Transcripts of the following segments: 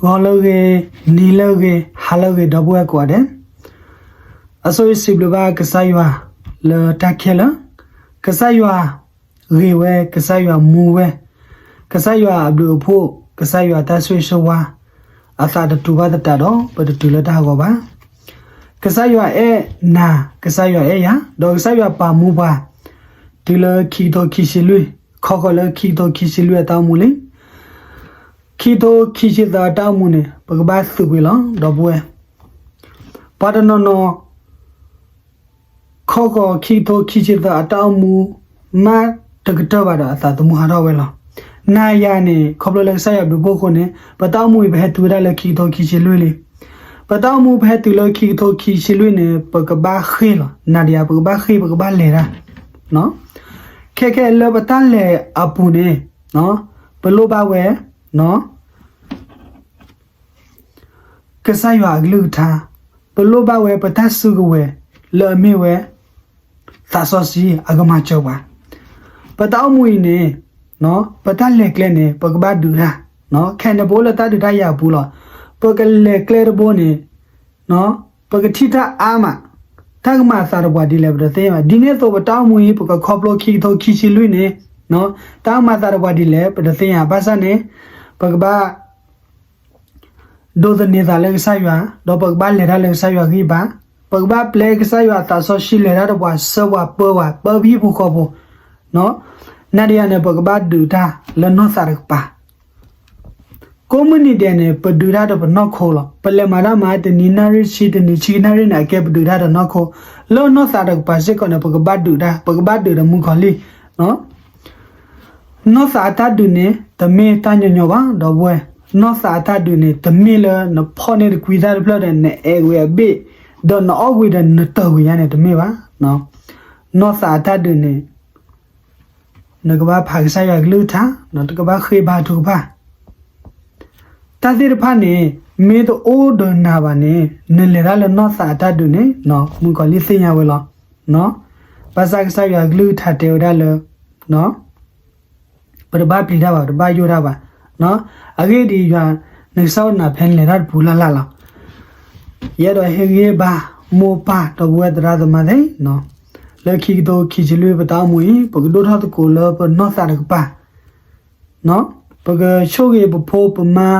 ဂီၤလၢအဂ့ၤ, နံၤလၢအဂ့ၤ, ဟါလၢအဂ့ၤ ဒီပုၢ်ဝဲၢ်ကိးဂၤဒဲး, အဆိယစံးဘျုးဘၣ်ကစၢ်ယွၤလၢတၢ်ခဲလၢာ်, ကစၢ်ယွၤဂ့ၤဝဲ, ကစၢ်ယွၤမူဝဲ, ကစၢ်ယွၤအဘျုးအဖှိၣ်, ကစၢ်ယွၤတၢ်ဆိၣ်ဂ့ၤဆိၣ်ဝါ, အသးတတုၤဘၣ်သတးဒီး ပတတုၤလၢတၢ်ဂီၤဘၣ်. ကစၢ်ယွၤအဲၣ်နၤ, ကစၢ်ယွၤအဲၣ်ယၤ, ဒီးကစၢ်ယွၤပာ်မူပှၤ တုၤလၢခံကထိခံဆံလွံၢ်, ခီဃီၤလၢခံကထိခံဆံလွံၢ်အတၢ်အိၣ်မူလံ. ခံကထိခံဆံသၢအတၢ်အိၣ်မူန့ၣ် ပကဘၣ်သုးကွံာ်လီၤ ဒီပုၢ်ဝဲၢ်. ပှၤတနီၤနီၤ ခီဃီၤခံကထိခံဆံသၢအတၢ်အိၣ်မူ မးတကတၢၢ်ဘၣ်ဒီးအသးသမူဟးထီၣ်ဝဲလီၤ. နၤယၤန့ၣ် ခီဖျိလၢကစၢ်ယွၤဘျုးဖှိၣ်အဃိန့ၣ် ပတၢ်အိၣ်မူအံၤ ပဟဲတုၤဝဲဒၣ်လၢခံကထိခံဆံလွံၢ်လံ. ပတၢ်အိၣ်မူပဟဲတုၤလၢခံကထိခံဆံလွံၢ်န့ၣ် ပကဘၣ်ဃ့ၢ်လီၤ. နၤဒီးယၤ ပကဘၣ်ဃ့ၢ် ပကဘၣ်လဲၤတၢ် ခဲခဲလၢပတၢ်လဲၤအပူၤန့ၣ် ပလိၣ်ဘၣ်ဝဲ ကစၢ်ယွၤအကလုၢ်ကထါ, ပလိၣ်ဘၣ်ဝဲပတၢ်စုကဝဲၤလၢအမ့ၢ်ဝဲ သးစီဆှံအကမၤစၢၤပှၤ. ပတၢ်အိၣ်မူအံၤန့ၣ် ပတၢ်လဲၤကျဲန့ၣ် ပကဘၣ်ဒုးတၢ်, ခဲအံၤန့ၣ် ပအိၣ်လၢတၢ်ဒုးတၢ်ယၤအပူၤလီၤ. ပကလဲၤကျဲတဘိန့ၣ် ပကထံၣ်တၢ်အါမး, တၢ်ကမၤအသးဒီးပှၤဒ်လဲၣ် ပတသ့ၣ်ညါဘၣ်. ဒ်န့ၣ်အသိး ပတၢ်အိၣ်မူအံၤ ပကခီဖျိခံကထိခံဆံလွံၢ်န့ၣ် တၢ်ကမၤအသးဒီးပှၤဒ်လဲၣ် ပတသ့ၣ်ညါ. ဘၣ်ဆၣ်န့ၣ် ပကဘၣ် ဒိးသန့ၤသးလၢကစၢ်ယွၤ, ဒီးပကဘၣ်လဲၤတၢ်လၢကစၢ်ယွၤဂံၢ်ဘါ, ပကဘၣ်ပျဲကစၢ်ယွၤအသးစီဆှံလဲၤတၢ်ဒီးပှၤ ဆှၢပှၤပၢပှၤ ပၢပဟံၣ်ဖိဃီဖိ, နၤဒီးယၤန့ၣ် ပကဘၣ်ဒုးတၢ်လၢနီၢ်သးတကပၤ. ကိးမုၢ်နံၤဒဲးန့ၣ် ပဒုးတၢ်ဒီးပနီၢ်ခိလီၤ. ပလဲၤမၤတၢ်မၤ တနံၤနၣ်ရံၣ်ဆံ တနံၤဆံနၣ်ရံၣ်န့ၣ် အကဲပဒုးတၢ်ဒီးနီၢ်ခိ, လၢနီၢ်သးတကပၤစ့ၢ်ကီးန့ၣ် ပကဘၣ်ဒုးတၢ်, ပကဘၣ်ဒုးဒီးမုၣ်ကီၤလံၢ် နီၢ်သးအတၢ်ဒုးန့ၣ် တမ့ၢ်တၢ်ညီညီဘၣ် ဒီပုၢ်ဝဲၢ်, နီၢ်သးအတၢ်ဒုးန့ၣ် တမ့ၢ်လၢနဖီၣ်န့ၢ်တကွံသၣ်တဖျၢၣ်ဒီး နအဲၣ်ဝံၤအဘ့ၣ်, ဒီးနအီၣ်ဝံၤဒီးနတၢၢ်ဝံၤညါန့ၣ် တမ့ၢ်ဘၣ်. နီၢ်သးအတၢ်ဒုးန့ၣ် နကဘၣ်ဖးကစၢ်ယွၤကလုၢ်ကထါ, နကဘၣ်ဃ့ဘါထုကဖၣ် တၢ်သ့ၣ်တဖၣ်န့ၣ် မ့ၢ်တအိၣ်ဒီးနၤဘၣ်န့ၣ် နလဲၤတၢ်လၢနီၢ်သးအတၢ်ဒုးန့ၣ် မုၣ်ကီၤလံၢ်သ့ၣ်ညါဝဲလီၤ. ဘၣ်ဆၣ်ကစၢ်ယွၤကလုၢ်ကထါတဲဝဲဒၣ်လၢ ပတဘၣ်ပျံၤတၢ်ဘၣ်, ပတဘၣ်ယိၣ်တၢ်ဘၣ်. အဂ့ၢ်ဒ်အံၤ, နကစၢ်အိၣ်နၤဖဲနလဲၤတၢ်တပူၤလၢ်လၢ်လီၤ. ယအဲၣ်ဒိးဟ့ၣ်ဂံၢ်ဟ့ၣ်ဘါ မိၢ်ပၢ်ဒီပုၢ်ဝဲၢ်သရၣ်သမါသ့ၣ်, လၢခံကထိခံဆံလွံၢ်ပတၢ်အိၣ်မူအံၤ ပကဒိၣ်ထီၣ်သကိးလၢပနီၢ်သးတကပၤ ပကဆိၣ်ဂ့ၤပဖိပမါ,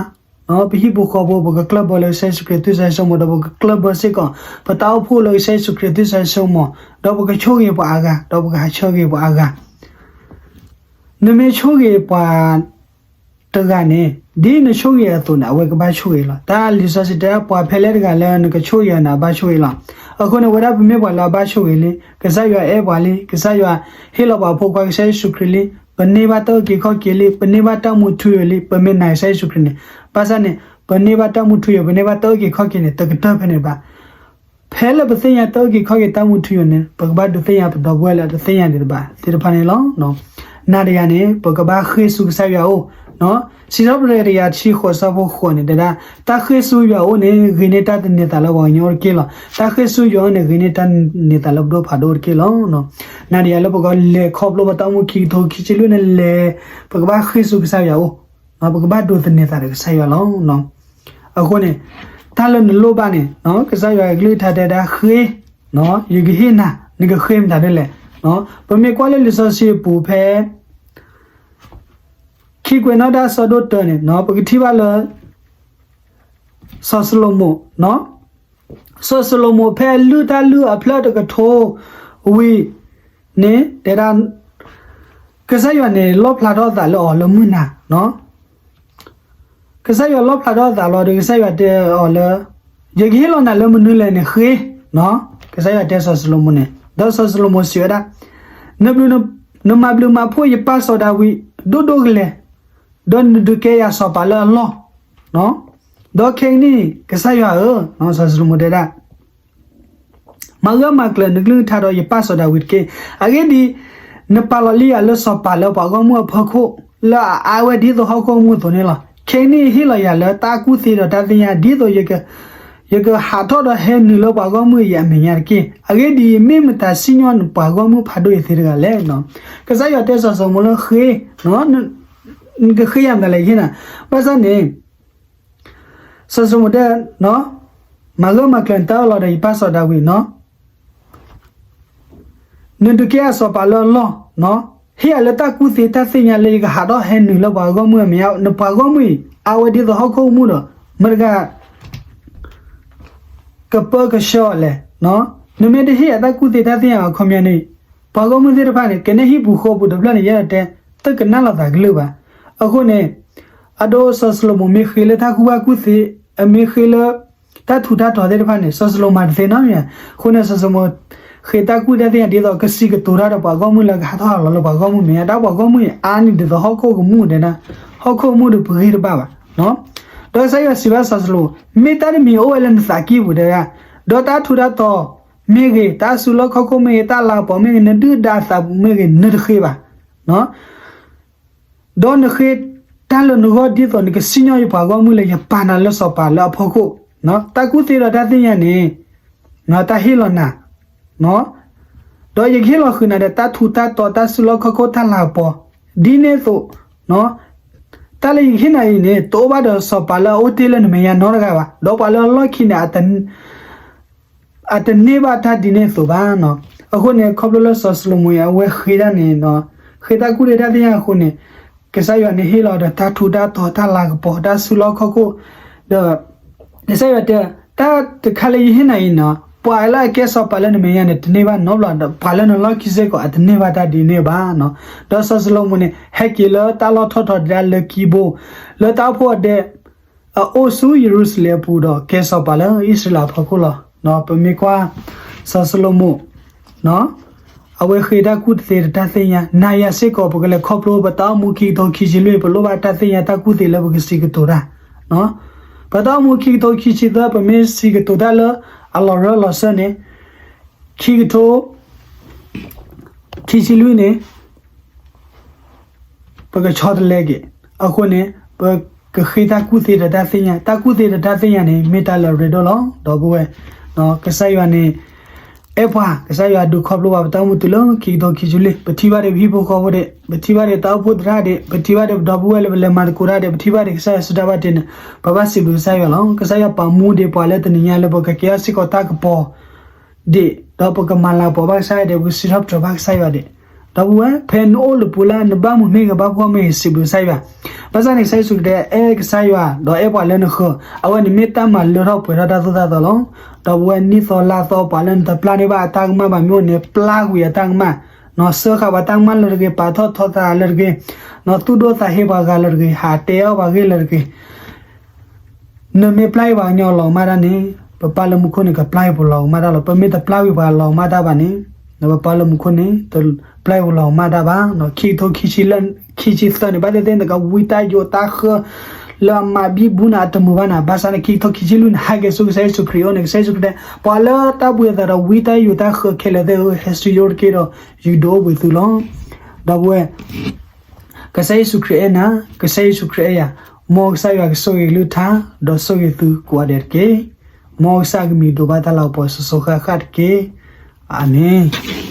ပဟံၣ်ဖိဃီဖိ, ပကကျၢၢ်ဘၢလၢကစၢ်ယ့ၣ်ၡူးခရံာ်သူၣ်စၢ်ဆိကမိၣ်, ဒီးပကကျၢၢ်ဘၢစ့ၢ်ကီး ပတၢ်အိၣ်ဖှိၣ်လၢကစၢ်ယ့ၣ်ၡူးခရံာ်သူၣ်စၢ်ဆိကမိၣ်, ဒီးပကဆိၣ်ဂ့ၤပှၤအါဂၤ, ဒီးပကဟးဆှၢဂ့ၤပှၤအါဂၤ. နမ့ၢ်ဆိၣ်ဂ့ၤပှၤတဂၤန့ၣ် ဒ်နဆိၣ်ဂ့ၤအသိးန့ၣ် အဝဲကဘၣ်ဆိၣ်ဂ့ၤလီၤ. တၢ်လံာ်စီဆှံတဲ ပှၤဖဲလဲၣ်တဂၤလၢနကဆိၣ်ဂ့ၤအီၤန့ၣ် အဘၣ်ဆိၣ်ဂ့ၤလီၤ. အဃိန့ၣ် ဝဲဒၣ်ပမ့ၢ်ပှၤလၢအဘၣ်ဆိၣ်ဂ့ၤလံ, ကစၢ်ယွၤအဲၣ်ပှၤလံ, ကစၢ်ယွၤဟ့ၣ်လီၤပှၤဖိခွါကစၢ်ယ့ၣ်ၡူးခရံာ်လံ, ပန့ၢ်ဘၣ်တၢ်အုၣ်က့ၤခီၣ်က့ၤလံ, ပန့ၢ်ဘၣ်တၢ်မူထူယိာ်လံ, ပမ့ၢ်နာ်ကစၢ်ယ့ၣ်ၡူးခရံာ်န့ၣ်, ဘၣ်ဆၣ်န့ၣ် ပန့ၢ်ဘၣ်တၢ်မူထူယိာ် ပန့ၢ်ဘၣ်တၢ်အုၣ်က့ၤခီၣ်က့ၤန့ၣ် တကတၢၢ်ဖဲန့ၣ်ဘၣ်. ဖဲလၢပသ့ၣ်ညါတၢ်အုၣ်က့ၤခီၣ်က့ၤတၢ်မူထူယိာ်န့ၣ် ပကဘၣ်ဒုးသ့ၣ်ညါပဒီပုၢ်ဝဲၢ်လၢတသ့ၣ်ညါဒံးဘၣ်သ့ၣ်တဖၣ်န့ၣ်လီၤ. နၤဒီးယၤန့ၣ် ပကဘၣ်ဃ့ၢ်ဆူကစၢ်ယွၤအအိၣ်, စံးထီၣ်ပတြၢၤတကယၤတဆံဃိးဆၢဖိဃိးန့ၣ် တဲဒၣ် တၢ်ဃ့ၢ်ဆူယွၤအအိၣ်န့ၣ် ဂ့ၤန့ၢ်တၢ်သန့ၤသးလၢပှၤကညီတက့ၢ်လီၤ. တၢ်ဃ့ၢ်ဆူယွၤအအိၣ်န့ၣ် ဂ့ၤန့ၢ်တၢ်သန့ၤသးလၢပဒိၣ်ဖးဒိၣ်တက့ၢ်လီၤ. နၤဒီးယၤလၢပကလဲၤခီဖျိပတၢ်အိၣ်မူခံကထိခံဆံလွံၢ်န့ၣ် လဲၤ ပကဘၣ်ဃ့ၢ်ဆူကစၢ်ယွၤအအိၣ်, ပကဘၣ်ဒိးသန့ၤသးဒီးကစၢ်ယွၤလီၤ. အဃိန့ၣ် တၢ်လၢနလိၣ်ဘၣ်န့ၣ် ကစၢ်ယွၤအကလုၢ်ကထါတဲဒၣ်ဃ့ၢ်, ယကဟ့ၣ်နၤ, နကဃ့ၢ်မတၤဒ်လဲၣ်. ပမ့ၢ်ကွၢ်လၢလံာ်စီဆှံအပူၤဖဲ ခံကွဲးနီၣ်တၢ်ဆၢဒိၣ်တၢန့ၣ် ပကထံၣ်ဘၣ်လၢ စီၤၡလိၤမိၣ်, စီၤၡလိၤမိၣ်ဖဲအလုၢ်တၢ်လုၢ်အဖျၢၣ်တကထိဝံၤန့ၣ် တဲဒၣ် ကစၢ်ယွၤန့ၣ် လီၣ်ဖျါထီၣ်အသးလၢအီၤလၢမုၢ်နၤ ကစၢ်ယွၤလီၣ်ဖျါထီၣ်အသးလီၤဒီး ကစၢ်ယွၤတဲအီၤလၢ ယကဟ့ၣ်လီၤနၤလၢမနုၤလဲၣ်န့ၣ် ဃ့ၢ်, ကစၢ်ယွၤတဲစီၤၡလိၤမိၣ်န့ၣ်, ဒီးစီၤၡလိၤမိၣ်စံးဝဲဒၣ်, နဘျုး, နမၤဘျုးမၤဖှိၣ်ယပၢ်စီၤဒၤဝံး ဒိၣ်ဒိၣ်ကလဲာ်, ဒီးနဒုးကဲယၤစီၤပၤလၢအလီၢ်, ဒီးခဲကနံၣ် ကစၢ်ယွၤဧၢ, စီၤၡလိၤမိၣ်တဲဒၣ် မၤဂၢၢ်မၤကျၢၤနကလုၢ်ကထါဒီးယပၢ်စီၤဒၤဝံးတက့ၢ်. အဂ့ၢ်ဒ်အံၤ, နပာ်လီၤလံယၤလၢစီၤပၤလၢပှၤဂီၢ်မုၢ်အဖီခိၣ် လၢအအါဝဲဒ်သိးဟီၣ်ခိၣ်မူအသိးန့ၣ်လီၤ. ခဲကနံၣ်ဟ့ၣ်လီၤယၤလၢတၢ်ကူၣ်သ့ဒီးတၢ်သ့ၣ်ညါ ဒ်သိး ယကဟးထီၣ်ဒီးဟဲနုာ်လၢပှၤဂီၢ်မုၢ်အံၤအမဲာ်ညါတက့ၢ်. အဂ့ၢ်ဒ်အံၤ, မ့ၢ်မတၤစံၣ်ညီၣ်ပှၤဂီၢ်မုၢ်ဖးဒိၣ်အံၤသ့တဂၤလဲၣ်. ကစၢ်ယွၤတဲစီၤၡလိၤမိၣ်လၢဃ့ၢ်, နကဃ့ၢ်ယၤမတၤလဲၣ်ယဟ့ၣ်နၤ. ဘၣ်ဆၣ်န့ၣ် စီၤၡလိၤမိၣ်တဲ, မၤဂၢၢ်မၤကျၢၤနတၢ်အၢၣ်လီၤဒီးယပၢ်စီၤဒၤဝံးနီၤ, နဒုးကဲအစီၤပၤလၢအလီၢ်, ဟ့ၣ်ယၤလၢတၢ်ကူၣ်သ့တၢ်သ့ၣ်ညါလၢယကဟးထီၣ်ဟဲနုာ်လၢပှၤဂီၢ်မုၢ်အမဲာ်ညါ, နပှၤဂီၢ်မုၢ်အံၤ အဝဲဒ်သိးဟီၣ်ခိၣ်မူဒီး မတၤတဂၤ ကပၢကဆှၢအီၤလဲၣ်. နမ့ၢ်တဟ့ၣ်ယၤတၢ်ကူၣ်သ့တၢ်သ့ၣ်ညါအခီပညီန့ၣ်, ပှၤဂီၢ်မုၢ်သ့ၣ်တဖၣ်န့ၣ် ကန့ၢ်ဟံၣ်ပူၤဃီပူၤတဖျၢၣ်န့ၣ် ယဲဒၣ်တဲ တကနၣ်လိာ်သးကလုၢ်ဘၣ်. အဃိန့ၣ် အဒိစီၤၡလိၤမိၣ်မ့ၢ်ဃ့လၢတၢ်ကူၣ်ဘၣ်ကူၣ်သ့, အမ့ၢ်ဃ့လၢ တၢ်ထူးတၢ်တီၤသ့ၣ်တဖၣ်န့ၣ် စီၤၡလိၤမိၣ်မၤတသ့နီတမံၤ. အဃိန့ၣ် စီၤၡလိၤမိၣ် ဃ့တၢ်ကူၣ်တၢ်သ့ၣ်ညါဒ်သိး ကစံးကတိၤတၢ်ဒီးပှၤဂီၢ်မုၢ်လၢကဟးထီၣ်ဟးလီၤလၢပှၤဂီၢ်မုၢ်မဲာ်ညါ, တၢ်ပှၤဂီၢ်မုၢ်အံၤအါန့ၢ်ဒ်သိးဟီၣ်ခိၣ်ကမူၣ်ဒဲဒၣ်, ဟီၣ်ခိၣ်ကမူၣ်ဒီးပဂ့ၢ်တဘၣ်ဘၣ်. ဒီးကစၢ်ယွၤစံးဘၣ်စီၤၡလိၤမိၣ်, မ့ၢ်တၢ်တမံၤအိၣ်ဝဲလၢနသးကံၢ်ပူၤတဲဝဲဒၣ်, ဒီးတၢ်ထူးတၢ်တီၤမ့ၢ်ဂ့ၤ, တၢ်စုလီၢ်ခီၣ်ခိၣ်မ့ၢ်ဂ့ၤ, တၢ်လၤကပီၤမ့ၢ်ဂ့ၤ, နဒုၣ်ဒါအသးပူၤမ့ၢ်ဂ့ၤ, နတဃ့ဘၣ်. ဒီးနဃ့တၢ်လၢနဂီၢ်ဒ်သိး နကစံၣ်ညီၣ်ယပှၤဂီၢ်မုၢ်လၢယပာ်နၤလၢစီၤပၤလၢအဖီခိၣ်, တၢ်ကူၣ်သ့ဒီးတၢ်သ့ၣ်ညါန့ၣ် တၢ်ဟ့ၣ်လီၤနၤ, ဒီးယကဟ့ၣ်လီၤဃုာ်နၤဒီး တၢ်ထူးတၢ်တီၤ, တၢ်စုလီၢ်ခီၣ်ခိၣ်, တၢ်လၤကပီၤ, ဒ်န့ၣ်အသိး တၢ်လၢယကဟ့ၣ်နၤအံၤန့ၣ် တအိၣ်ဘၣ်ဒီးစီၤပၤလၢအအိၣ်တ့ၢ်လၢနမဲာ်ညါနီတဂၤဘၣ်, ဒီးပှၤလၢအလီၢ်ခံန့ၣ် အတန့ၢ်ဘၣ်တၢ်ဒ်န့ၣ်အသိးဘၣ်. အဃိန့ၣ် ခီဖျိလၢစီၤၡလိၤမိၣ်အံၤ အဝဲဃ့တၢ်န့ၣ်, ဃ့တၢ်ကူၣ်သ့တၢ်သ့ၣ်ညါအဃိန့ၣ်, ကစၢ်ယွၤန့ၣ်ဟ့ၣ်လီၤဒီးတၢ်ထူးတၢ်တီၤ, တၢ်လၤကပီၤ, တၢ်စုလီၢ်ခီၣ်ခိၣ်, ဒီး ကစၢ်ယွၤတဲ, တၢ်တခါလၢယဟ့ၣ်နၤအံၤန့ၣ်, ပှၤလၢအကဲစီၤပၤလၢနမဲာ်ညါန့ၣ် တန့ၢ်ဘၣ်နီတဘျီ, ဒီးပှၤလၢနလီၢ်ခံစ့ၢ်ကီး အတန့ၢ်ဘၣ်တၢ်ဒ်န့ၣ်ဘၣ်. ဒီးစီၤၡလိၤမိၣ်န့ၣ် ဟဲက့ၤလၢတၢ်လီၢ်ထီၣ်ထီဒၣ်လၢခံဘိ, လၢတၢ်အိၣ်ဖှိၣ်အဒဲ အအိၣ်ဆူယရူၤၡလ့ၣ်အပူၤဒီး ကဲစီၤပၤလၢအံၣ်စရ့လးအဖီခိၣ်လီၤ. ပမ့ၢ်ကွၢ် စီၤၡလိၤမိၣ် အဝဲဃ့တၢ်ကူၣ်တသ့ဒီးတၢ်သ့ၣ်ညါ, နၤယၤစ့ၢ်ကီး ပကလဲၤခီဖျိပတၢ်အိၣ်မူခံကထိခံဆံလွံၢ်, ပလိၣ်ဘၣ်တၢ်သ့ၣ်ညါတၢ်ကူၣ်သ့လၢပကစံးကတိၤတၢ်. ပတၢ်အိၣ်မူခံကထိခံဆံသၢ ပမ့ၢ်စံးကတိၤတၢ်လၢအလီၤရၢလီၤစၢၢ်န့ၣ်, ခံကထိ ခံဆံလွံၢ်န့ၣ် ပကဆီတလဲက့ၤ. အဃိန့ၣ် ပကဃ့တၢ်ကူၣ်သ့ဒီးတၢ်သ့ၣ်ညါ, တၢ်ကူၣ်သ့ဒီးတၢ်သ့ၣ်ညါန့ၣ် မ့ၢ်တၢ်လၢအရ့ဒိၣ်လီၤ. ဒီပုၢ်ဝဲၢ်, ကစၢ်ယွၤန့ၣ် အဲၣ်ပှၤ, ကစၢ်ယွၤဒုးခီဖျိဘၣ်ပတၢ်အိၣ်မူတုၤလၢခံကထိခံဆံလွံၢ်, ပထံၣ်ဘၣ်ဒီးပဟံၣ်ဖိဃီဖိဒံး, ပထံၣ်ဘၣ်ဒီးတၢ်အိၣ်ဖှိၣ်သရၣ်ဒံး, ပထံၣ်ဘၣ်ဒီးပဒီပုၢ်ဝဲၢ်လၢပလဲၤမၤသကိးတၢ်ဒံး, ပထံၣ်ဘၣ်ဒီးကစၢ်ယွၤစုတၢ်ဘၣ်တ့န့ၣ်, ပဘၣ်စံးဘျုးကစၢ်ယွၤလီၤ. ကစၢ်ယွၤပာ်မူဒံးပှၤလၢတနံၤညါလၢပကကဲထီၣ်စ့ၢ်ကီးတၢ်ကပီၤ ဒံး, ဒီးပကမၤလၤကပီၤဘၣ်ကစၢ်ယွၤဒံး, ပကစံးထီၣ်ပတြၢၤဘၣ်ကစၢ်ယွၤဒံး. ဒီပုၢ်ဝဲၢ်, ဖဲနအိၣ်လၢပူၤလၢနဘၣ်မုာ်မ့ၢ်ဂ့ၤဘၣ်ဖှီၣ်မ့ၢ်ဂ့ၤ စံးဘျုးကစၢ်ယွၤ. ဘၣ်ဆၣ်န့ၣ် ကစၢ်ယ့ၣ်ၡူးခရံာ်တဲ အဲၣ်ကစၢ်ယွၤ ဒီးအဲၣ်ပှၤလၢနဃၢၤ, အဝဲန့ၣ်မ့ၢ်တၢ်မၤလၢထီၣ်ပှဲၤထီၣ်တၢ်သိၣ်တၢ်သီလီၤ. ဒီပုၢ်ဝဲၢ်, နံၣ်သီလါသီ ပှၤလၢနတပျၢ်န့ၢ်ဘၣ်အတၢ်ကမၣ်ဘၣ်မ့ၢ်အိၣ်န့ၣ် ပျၢ်ကွံာ်အတၢ်ကမၣ်, နီၢ်စၢဃာ်ပှၤတၢ်ကမၣ်လၢတဂ့ၤ, ပာ်ထီၣ်ထီသးလၢတဂ့ၤ, နီၢ်သူၣ်ဒိၣ်သးဟ့ပှၤဂၤလၢတဂ့ၤ, ဟးတဲအီၣ်ပှၤဂ့ၢ်လၢတဂ့ၤ နမ့ၢ်ပျၢ်ကွံာ်ပှၤကညီအလီၤကမၣ်တၢ်န့ၣ်, ပပၢ်လၢမူခိၣ်န့ၣ် ကပျၢ်ကွံာ်ပှၤလီၤကမၣ်တၢ်လီၤ. ပမ့ၢ်တပျၢ်ကွံာ်ပှၤလီၤကမၣ်တၢ်ဘၣ်န့ၣ်, ပပၢ်လၢမူခိၣ်န့ၣ် တပျၢ်ကွံာ်ပှၤလီၤကမၣ်တၢ်ဘၣ်. ခံကထိခံဆံသၢန့ၣ် ဘၣ်သ့ၣ်သ့ၣ်နကဝံတၢ်ယိးတၢ်ဃၢ လၢအမၤဘံဘူနၤအတမုာ်ဘၣ်နၤ, ဘၣ်ဆၣ်န့ၣ် ခံကထိခံဆံလွံၢ်န့ၣ် ဟဲက့ၤဆူကစၢ်ယ့ၣ်ၡူးခရံာ်အအိၣ်န့ၣ် ကစၢ်ယ့ၣ်ၡူးခရံာ်တဲ ပှၤလၢတၢ်ဘှံးအသးဒီးဝံတၢ်ယိးတၢ်ဃၢခဲလၢာ်သ့ၣ်ဧၢ, ဟဲဆူယအိၣ်တက့ၢ်ဒီး ယကဒုးအိၣ်ဘှံးသုလီၤ. ဒီပုၢ်ဝဲၢ် ကစၢ်ယ့ၣ်ၡူးခရံာ်အဲၣ်နၤ, ကစၢ်ယ့ၣ်ၡူးခရံာ်အဲၣ်ယၤ, မ်ကစၢ်ယွၤကဆိၣ်ဂ့ၤကလုၢ်ကထါ, ဒီးဆိၣ်ဂ့ၤသုကိးဂၤဒဲးတက့ၢ်. မ်ကစၢ်ကမံၤဒိးဘၣ်တၢ်လၤကပီၤစိၤစိၤဃၣ်ဃၣ်တက့ၢ်. အၤမ့ၣ်.